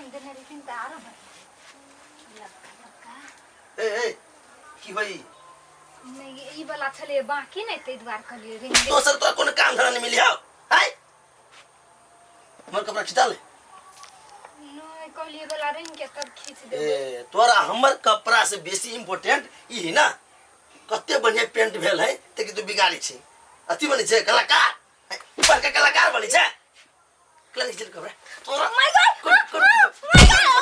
रंग देने रहथिन तऽ आरो बढ़िया लबका लबका। ए ए, की होई? नहि, ई वाला छलै बाकी नहि, ताहि दुआरे कहलियै रंग दे। दोसर तोरा कोनो काम धंधा नहीं मिली हौ? आय, हमर कपड़ा खिंचा ले। नहि, कहलियै वाला रंग के तब खींच देबै। ए, तोरा हमर कपड़ा से बेसी इम्पोर्टेंट ई है ना? कते बढ़िया पेंट भेल है ते कि तू बिगाड़ी छी? अथी बनै छै कलाकार, बड़का कलाकार बनै छै। कलाकार खिचल कपड़ा तोरा। My God! कोन कोन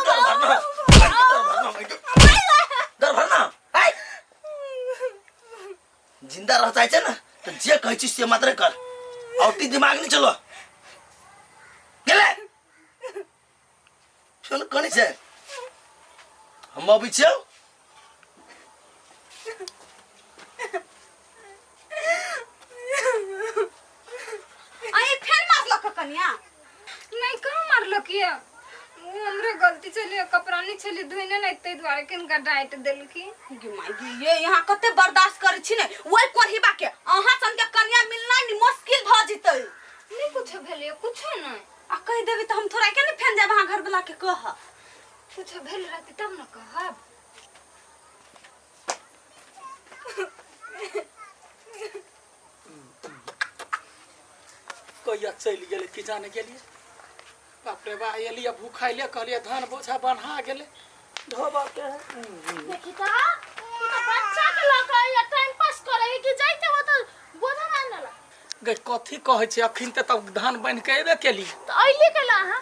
डर भरना, डर भरना, डर भरना। आय, जिंदा रह चाहे छै ना तो जे कहै छी से मात्र कर, औटी दिमाग नहीं चलो गेले। सुन, कनी छै, हम अबै छियौ। अरे, फेर मारलक कनिया? नहीं, कहाँ मारलक ये? वो हमरे गलती छलियै, कपड़ा नहीं छलियै धोने नहि, ताहि दुआरे किनका डांटि देलखिन। गे माय गे, ये यहाँ कते बर्दाश्त करै छी ने ओहि कोढ़ीबा के। अहाँ सन के कनिया मिलना नि मुश्किल भ जेतै। नहीं कुछो भेलै, कुछो नहीं। आ कहि देबै तऽ हम थोड़ा के ने फेन जायब अहाँ घर वाला के कह। कुछो भेल रहतै तब ने कहब। कहिया चलि गेलै कि जाने गेलियै। बाप रे बा, एलियै भूखाइले, कहलियै धान बोझा बन्हा गेलै, ढोबा के है। देखी त, ई त बच्चा के लऽ कऽ या टाइम पास करे है कि जाइते हो त बोझा बान्हला। गै, कथी कहै छै? अखन तऽ तब धान बान्हि कऽ एबे केली। तऽ अइली केला अहाँ?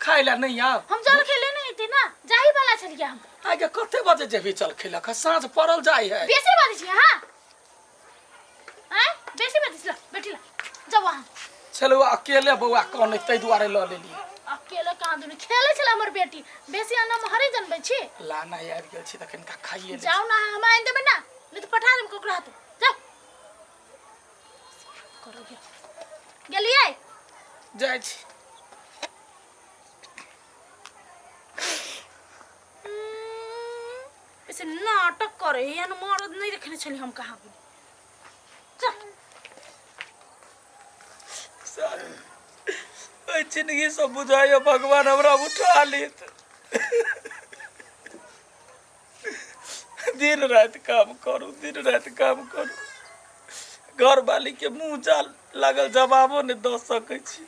खाय लए नहि आब? हम जल खेले नहीं एते ना, जाही वाला छलियै हम। आगे कते बजे जेबही चल खेलक? साँझ पड़ल जाइ है। बेसी बजे छी अहाँ? आँय, बेसी बजे छी? ल बेटी ल जाउ अहाँ। चलू, अकेले बौआ कने, ताहि दुआरे लऽ लेलियै। अकेले कहाँ दुनू खेलै छलै हमर बेटी, बेसी अहाँ नमहरे जनबै छी। ला नहि, आबि गेल छी तऽ कनिका खाइए लै छी। जाउ ना, हम आनि देबै ना, नहि तऽ पठा देब ककरो हाथे, जाउ। करो गेलियै? जाइ छी। ऐसे नाटक करे है, एहन मरद नहीं रखने छली हम कहाँ गेली। चल। ओहि जिंदगी से बुझाइए भगवान हमरा उठा लेत। दिन राति काम करू, दिन राति काम करू, घरवाली के मुँह जाल लागल, जवाबो नहि दऽ सकै छी।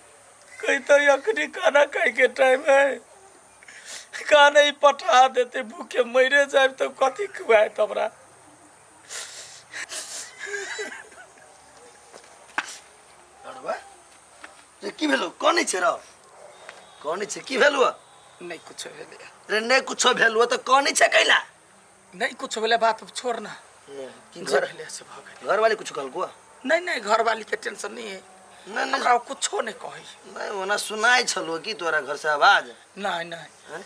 कहितै अखनी खाना खाइके टाइम है, खाना ही पठा देते, भूखे मरे जायब तऽ कथी खुआयत हमरा? अरबा रे, की भेलो? कनै छै रौ, कनै छै? की भेलो? नहि कुछो भेलै। रे, नहि कुछो भेलो तऽ कनै छै कैला? नहि कुछो भेलै, बात छोड़ ना। की जे घर भेलै से भऽ गेलै। घरवाली कुछ कहलको? नहि नहि, घरवाली के टेंशन नहीं है। नहि नहि। हमरा ओ कुछो नहि कहै। नहि, ओना सुनाइ छलो कि तोरा घर से आवाज? नहि नहि। हैं?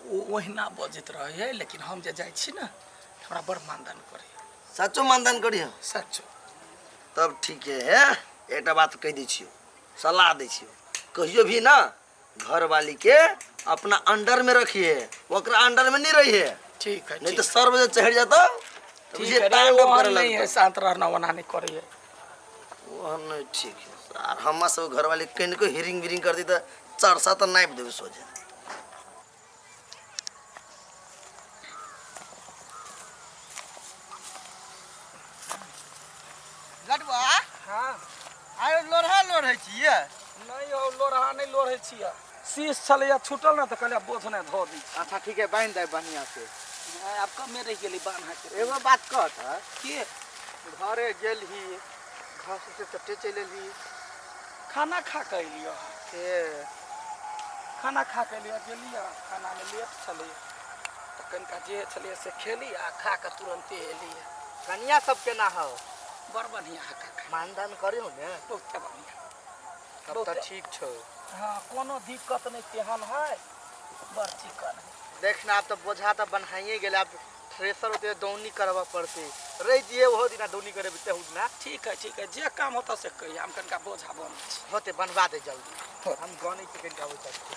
ओ ओहिना बजैत रहै है, लेकिन हम जे जाइ छी ने, हमरा बड़ मानदान करै। सचो मानदान करी? सचो। तब ठीक है। एकटा बात कहि दै छियौ, सलाह दै छियौ, कहियो भी ना घरवाली के अपना अंडर में रखिए, ओकरा अंडर में नहीं रहिए। ठीक है। नहीं ठीक। तो सर बजे चढ़ जाता तो ठीक बुझिए है रे, तांडव ओहन करे नहीं है, लगता। शांत रहना, ओना नहीं करे है। ओहन नहीं, ठीक है। आर हमार सब घरवाली कनिको हिरिंग बिरिंग कर दी तऽ चरसा तऽ नापि देबै सोझे। लडुआ। हाँ। आयो, लोढ़ा लोढ़ै छियै? नहीं हो, लोढ़ा नहीं लोढ़े छियै, शीश छलैया छूटल ने, तऽ कहलियै बोझ नहि धऽ दै छी। अच्छा ठीक है, बान्हि दे बढ़िया से। नहि, आब कमे रहि गेलै बान्हा के। एगो बात कह तऽ। के? घरे गेलही, घर से चट्टे चलि एलही? खाना खा कऽ एलियै। ए। खाना खा कऽ एलियै, गेलियै, खानामे लेट छलैया तऽ कनिका जे छलैया से खेली आ खा कऽ तुरन्ते एलियै। कनिया सब केना हौ? बड़ बढ़िआँ है काका। मानदान करियौ ने? बहुते बढ़िआँ। तब तऽ ठीक छौ। हँ, कोनो दिक्कत नहि तेहन है, बड़ चिकन है। देख ना, आब तऽ बोझा तऽ बन्हाइए गेलै, आब थ्रेसर होते दौनी करबऽ पड़तै। रहि दिए ओहो दिना दौनी करेबै तेहू दिना। ठीक है, ठीक है, जे काम होता से कहिए, हम कनिका बोझा बनै छी। होते, बनवा दे जल्दी, हम गनै छी कनिका ओहि चलते।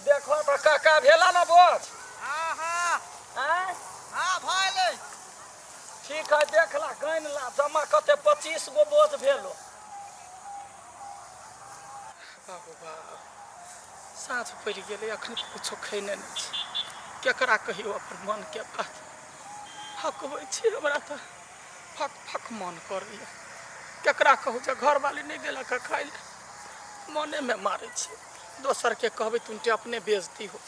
देखो तऽ काका, भेला ने बोझ? हाँ हाँ। आँय? हाँ, भऽ गेलै। ठीक है, देख ला, गनि ला, जमा कते 25 गो बोझ भेलो। बाबू बाप, साँझ पड़ि गेलै, अखन किछो खयने नहि छी। केकरा कहियौ अपन मनके बात? हकबै छी हमरा तऽ फक फक मन करैए। केकरा कहू जे घरवाली नहि देलक हँ खाइ लए? मनेमे मारै छी। दोसरके कहबै तऽ उनटे अपने बेइज्जती हो,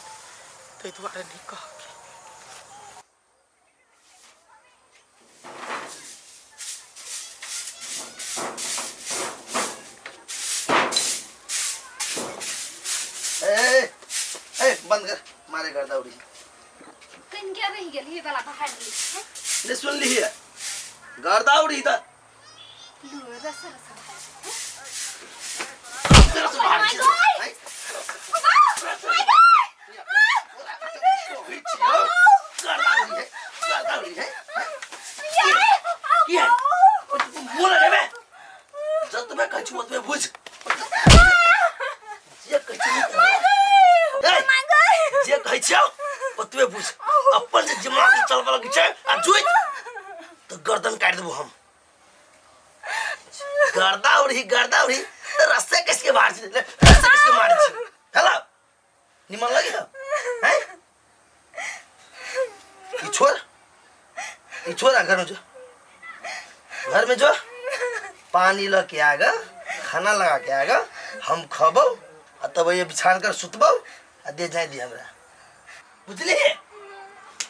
ताहि दुआरे नहि कहके। ए ए, बंद कर, मारे गर्दा उड़ी। कनि के रहि गेल हे वाला बाहर ली। नहीं सुन ली है, गर्दा उड़ी त लू रस रस। रस बाहर छी। गर्दा उड़ी है, गर्दा उड़ी है। की है बोला रे बे? जतबे कहै छी ओतबे बुझ। जे कहै छी, जे कहै छियौ ओतबे बुझ। अपन जे दिमाग चलबऽ लगै छै आ जुइत तऽ गर्दन काटि देबो हम। गर्दा उड़ी, गर्दा उड़ी तऽ रस्से कसके बाहर छी, रस्से कसके मारै छी। हेलो, निमन लगी हो हैं? ई छोड़, ई छोड़, घर में जो, घर में जो, पानी ल के आगा, खाना लगा के आगा, हम खबौ आ तब ये बिछान कर सुतबौ आ दे जाय दी हमरा, बुझली?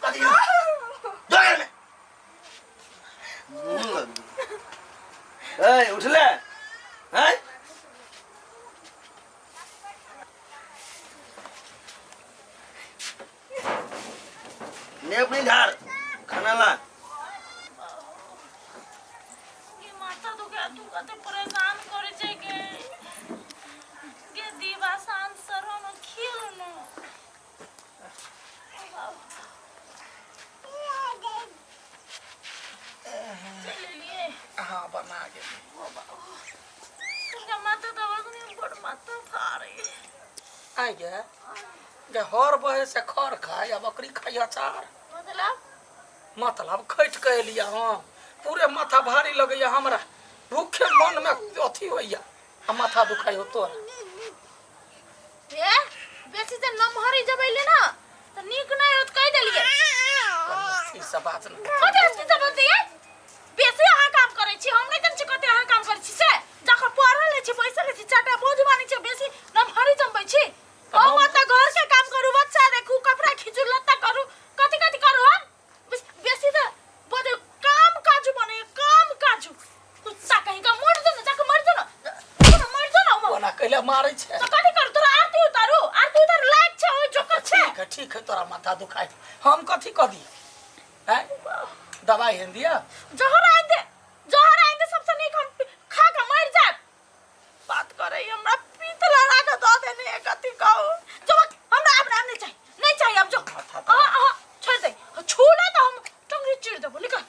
कथी जो घर में मुँह लग। ए, उठले हैं? ने अपनी धार खाना ला। ये माथा दुखा, तू कते परेशान करे छै गे। गे दीवा सांझ सरो न खेल न। चलि एलियै? हाँ, बना गेलै। तुमका माथा दबा ने, बड़ माथा फाड़े। आइ गे गे, हर बहे से खर खाय आ बकरी खाय अचार। मतलब? मतलब खटि कऽ एलियै हम, पूरे माथा भारी लगैया हमरा, भूखे मन में अथी होइया आ माथा दुखाइ हो तोरा। ए, बेसी जे नमहरी जबैले ना त नीक नहि होत, कहि देलियै। कनि ई सब बात नहि। कते हस्ती सब बोलते? बेसी अहाँ काम करै छी, हम नहि जानै छी कते अहाँ काम करै छी से। जखन पढ़ल नहि छी, बैसल छी, चाटा बोझ बानै छी, बेसी नमहरी जमबै छी। हम ओतऽ घर के काम करू, बच्चा देखू, कपड़ा खींचू, लत्ता करू, कथी कथी करू हम। बेसी तऽ बोझ काम काजू बने, काम काजू। कुत्ता कहीं का, मर जो ना, जाके मर जो ना, मर जो ना। ओना कैले मारै छै? तो कथी करू? तोरा आरती उतारू? आरती उतारू लायक छै? ओइ जोकर छै। ठीक है, ठीक है, तोरा माथा दुखाइ, हम कथी कह दिए हैं? दवाई हेन दिया? जहर आनि दे, जहर आनि दे, सबसे नीक हम खा के मरि जायब। बात करे हमरा पीत लड़ा के दऽ देने है, कथी कहू। जो हमरा आब नहीं चाहिए, नहीं चाहिए अब जो। माथा अहाँ अहाँ छोड़ दे, छू ले तो हम टंगरी चीर देबो। निकल।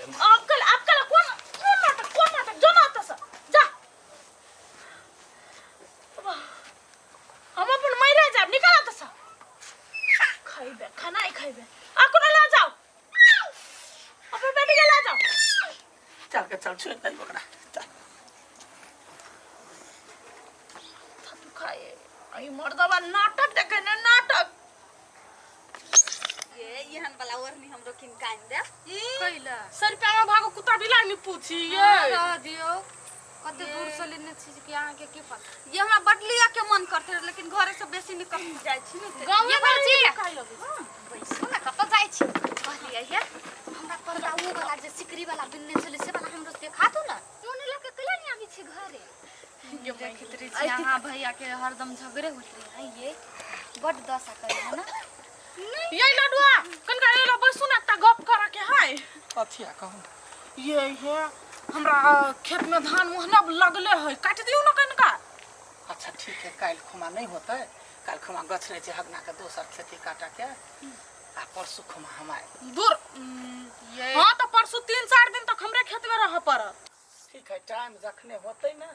अब कल, अब कल कोन कोन नाटक, कोन नाटक? जो ना ओतऽ से जा। हम अपन मरे जायब। निकल ओतऽ से। खैबे खाना ही खैबे। आ कोनो लऽ जाओ, अपन बेटी के लऽ जाओ। चल के चल, छोड़ दे ओकरा, चल। तू खाए आई मर्दवा नाटक देखे ने नाटक। ये एहन वाला ओढ़नी हमरो किन के आनि देब। कैला? सौ रुपया में भागो कुत्ता बिलाइ नहीं पूछी ये। रह दियौ, कते दूर से लेने छी कि अहाँके की पता। ये हमरा बड लिअ के मन करते रहे, लेकिन घरे से बेसी निकल जाइ छी ने। गाँव ये में भौजी। खाइ लगे। बैसू ने, कतऽ जाइ छी? कहलियै हे, हमरा पर्दा ओ वाला जे सिकरी वाला बिनने छलै से वाला हमरो देखा दू ने। मोन लऽ के कैला नहि आबै छी घरे? देखैत रहै छी अहाँ भैया के हरदम झगड़े होइत रहै। ये बड दशा करे है ना। ये लडुआ, कनका ये लो बैसू ना, एकटा गप करे के है। कथिया कहू? ये हे, हमरा खेत में धान मुहना लगले है, काट दियौ ना कनका। अच्छा ठीक है, काल्हि खुमा नहीं होतै, काल्हि खुमा गछने छै हगना के दोसर खेती काटा के, आ परसू खुमा हम आएब। दूर। ये हाँ, तो परसू 3-4 दिन तक हमरे खेत में रह पड़त। ठीक है, टाइम जखने होतै ना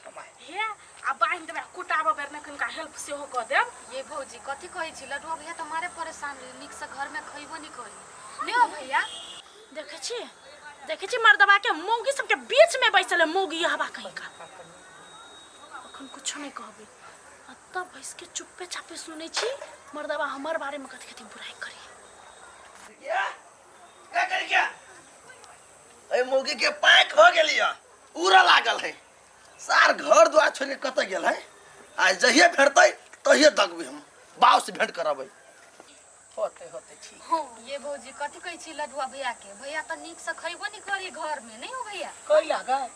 हम आएब। हे, आ बान्हि देबै, कुटाबऽ बेर ने कनका हेल्प सेहो कऽ देब। ये भौजी, कथी कहै छी? लडुआ भैया तऽ मारे परेशान रहे, नीक से घर में खैबो नहीं करी ने हो भैया। देखै छी, देखै छी मर्दबा के, मौगी सबके बीच में बैसल है मौगी हवा कहीं का। एखन कुछो नहीं कहबै। आ तब बैस के चुप्पे चापे सुनै छी मर्दबा हमर बारे में कथी कथी बुराई करी। क्या क्या कर क्या ए मौगी के पाँख हो गेली है, उड़ा लागल है, सार घर द्वार छोड़ के कतऽ गेल है। आ जहिए भेटतै तहिए दगबै हम, बाप से भेंट करबै। होते होते ठीक। ये भौजी कथी कहै छी लडुआ भैया के? भैया तऽ नीक से खैबो नहीं करी घर में, नहीं हो भैया? कैला गए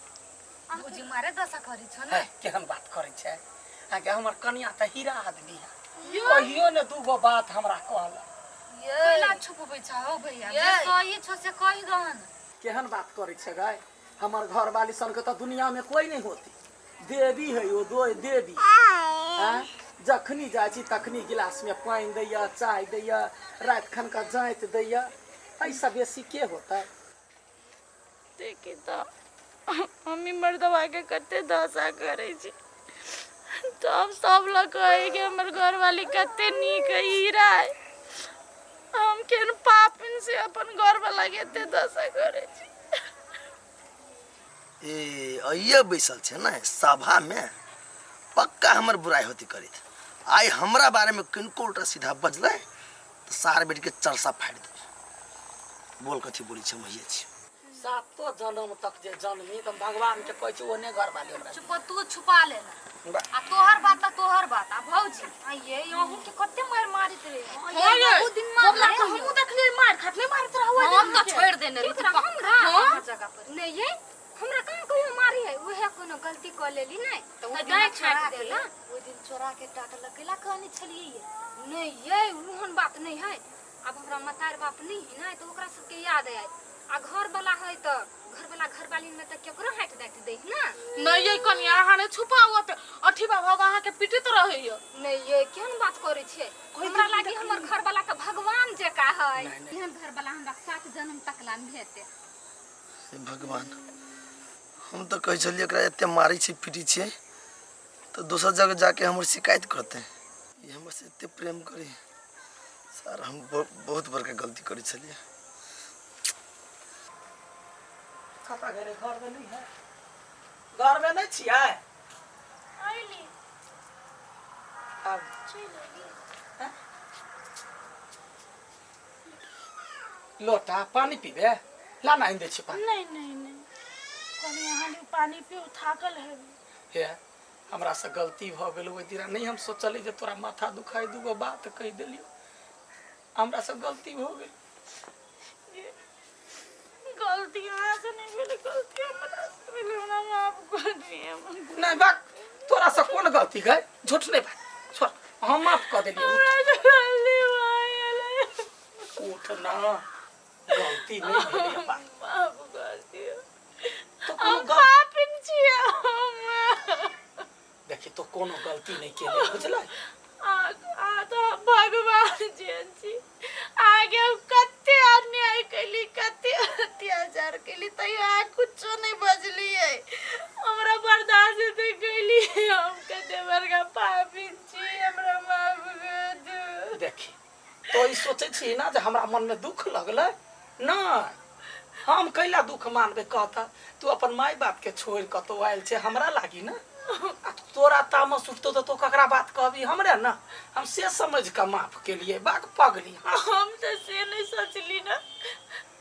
भौजी मारे दशा करी छो ने। है, केहन बात करै छै आगे? हमर कनिया तऽ हीरा आदमी है, कहियो ने दूगो बात हमरा कहलक। कैला छुपबै छ हो भैया? जे सही छो से कहि दहन। केहन बात करै छै गाय? हमर घरवाली सन के तऽ दुनिया में कोई नहीं होती, देवी है ओ दो देवी। आँय? जखनी जाइ छी तखनी गिलास में पानि दैया, चाय दैया, राति खन का जाइत दैया, ऐसा बेसी के होता? देखी तऽ मम्मी मर्दबा के कते दशा करै छी, तब सब लग कहै कि हमर घरवाली कते नीक है, हीरा है। हम केहन पापिन से अपन घरवाला के एते दशा करै छी। ए अइये बैसल छै ने सभा में, पक्का हमर बुराई होती करित। आइ हमरा बारे में किनको उल्टा सीधा बजलै तऽ सार बेटी के चरसा फाड़ि देबै। बोल कथी बोलै छै? हम छी सातो जन्म तक जे जन्मी तऽ भगवान के कहै छी ओने घरवाली हमरा। चुप, तू छुपा लेना आ तोहर बात त तोहर बात। आ भौजी आइये अहूँ के कते मार मारित रहे बहुत दिन मार बबला के हमहूँ देखलियै मार खात नहीं मारत रहू। हम तऽ छोड़ देने रही हमरा अहाँ जगह पर नहीं। ये हमरा कहाँ कहियो मारी है? उहे कोनो गलती कऽ लेली नहीं तऽ ओहि दाँत दिन चोरा छाँटि के देला। ओहि दिन चोरा के टाटलक कैला कहने छलियै ये नहीं ये ओहन बात नहीं है। अब हमरा मतार बाप नहीं है ना तऽ ओकरा सबके याद आयल, आ घर वाला है तऽ घर वाला घर वाली में तऽ केकरो हाटि दाटि दै है ना। नहीं ये कनिया अहाँ ने छुपाओ त अथी बाबा अहाँ के पिटित रहैया। नहीं ये केहन बात करै छियै? हमरा लागी हमर घर वाला के भगवान जका है। एहन घर वाला हमरा 7 जन्म तक ला भेटे। हे भगवान, हम तऽ कहै छलियै एकरा एते मारै छै पीटै छियै तऽ दोसर जगह जाके हमर शिकायत करतै। ई हमर से एते प्रेम करी सर, हम बहुत बड़का गलती करै छलियै। कतऽ गेलै? घर में नहीं है, घर में नहीं छियै? आइली आब चलि एली। लोटा पानी पीबे? ला ना आनि दै छी पानी। नहीं नहीं नहीं कनी अहाँ लिउ पानी पिउ, थाकल हेबै। हे हमरा से गलती भऽ गेल ओहि दिना, नहीं हम सोचली जे तोरा माथा दुखाइ दूगो बात कहि देलियौ, हमरा से गलती भऽ गेल। गलती अहाँ से नहीं भेलै, गलती हमरा से भेलै, हमरा माफ कर दिअ। नहीं बात तोरा से कोन गलती गए? झूठ नहीं बात, छोड़, हम माफ कऽ देलियौ। हमरा से गलती भऽ गेलै। उठ ना, गलती नहीं भेलै बात। माफ कर दिअ। तो कोनो हम गल पापिन छियै हम। देखी तो कोनो गलती नहीं केले, बुझलै? आ आ तऽ भगवान जेहन छी आगे हम कते अन्याय कैली, कते अत्याचार कैली, तैयो अहाँ कुछो नहीं बजलियै, हमरा बर्दाश्त हेतै कैली। हम कते बड़का पापिन छी, हमरा माफ कर दिअ। देखी तो ई सोचै छी ना जे हमरा मन में दुख लगलै? नहीं, हम कैला दुख मानबै? कहता तू अपन माय बाप के छोड़ कतौ आयल छै हमरा लागी ना, आ तोरा तामस उठतो तऽ तो ककरा बात कहबी? हमरे ना। हम से समझ के माफ केलिए बाक पगली। हाँ हम तऽ से नहीं सोचली ना,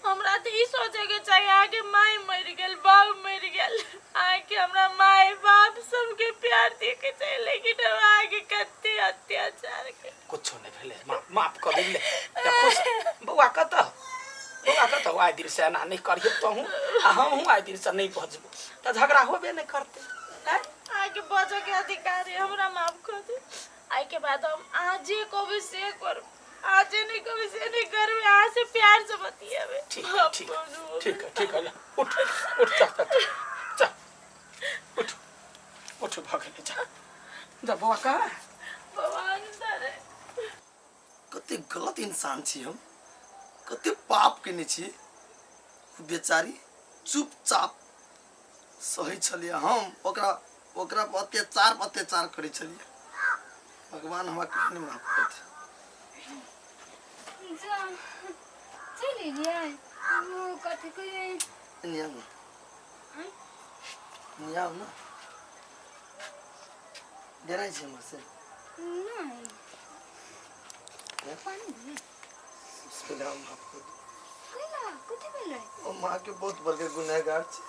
हमरा तऽ ई सोचेके चाही अहाँके माय मरि गेल, बाप मरि गेल, अहाँके हमरा माय बाप सबके प्यार दियके चाही, लेकिन हम अहाँके कते अत्याचार के कुछो नहीं भेलै, माफ माफ कऽ देलियै। खुश बौआ कतऽ? बौआ कतऽ? आइ दिन से एना नहीं करियो तहूँ आ हमहूँ आइ दिन से नहीं बजबो तऽ झगड़ा होबे नहीं करतै। आँय? अहाँके बजऽके अधिकार है, हमरा माफ कऽ दे। आइके बाद हम अहाँ जे कहबै से करब, अहाँ जे नहीं कहबै से नहीं करबै, अहाँ से प्यार से बतियेबै। ठीक है, ठीक है, ठीक है, ठीक है, ले, उठ उठ, चल चल चल चल, उठ उठ, भऽ गेलै, जा जा। बौआ कहाँ है? भगवान सर कते गलत इंसान छी हम, कते पाप केने छी। बेचारी चुपचाप सहै छलियै, हम ओकरा ओकरा पर अत्याचार पर अत्याचार करै छलियै। भगवान हमरा कहियो नहि माफ करतै। जा चलि एलियै कथी कहियै? एने आउ ने, एने आउ ने। डराइ छी हमर से? नहीं। पहिले हम माफ कर दू। कैला? कथी भेलै? हम अहाँके बहुत बड़का गुनहगार छी।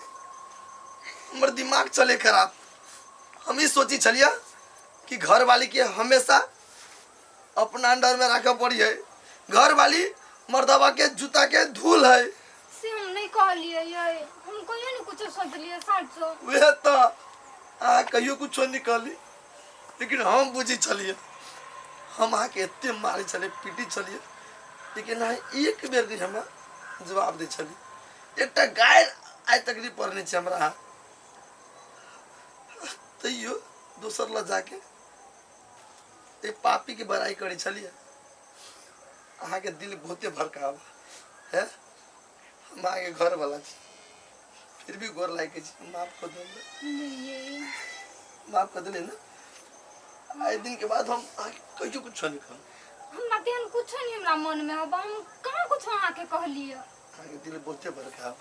हमर दिमाग चले खराब। हम ई सोची छलियै कि घर वाली के हमेशा अपना अंडर में राखे पड़ी है, घर वाली मर्दवा के जूता के धूल है। से हम नहीं कहलिए ये, हम कहियो नहीं कुछो सोचलिए साचो। वह तो अहाँ कहियो कुछो नहीं कहली, लेकिन हम बुझी छलिए। हम अहाँके एते मारै छलिए, पीटी छलिए, लेकिन अहाँ एक बेर नहीं हमरा जवाब दै छलिए। एकटा गारि आइ तक नहीं पढ़ने छै हमरा अहाँ, तैयो दोसर लग जाके एक पापी के बड़ाई करै छलिए। अहाँके दिल बहुते भड़काव है। हम अहाँके घर वाला छी, फिर भी गोर लागि छी, माफ कर दे। माफ कर दिले ना? आइ दिन के बाद हम अहाँके कहियो कुछो नहीं कहब। हमरा तेहन कुछो नहीं हमरा मन में अब, हम कहाँ कुछो अहाँके कहलिए। अहाँके दिल बहुते भड़काव।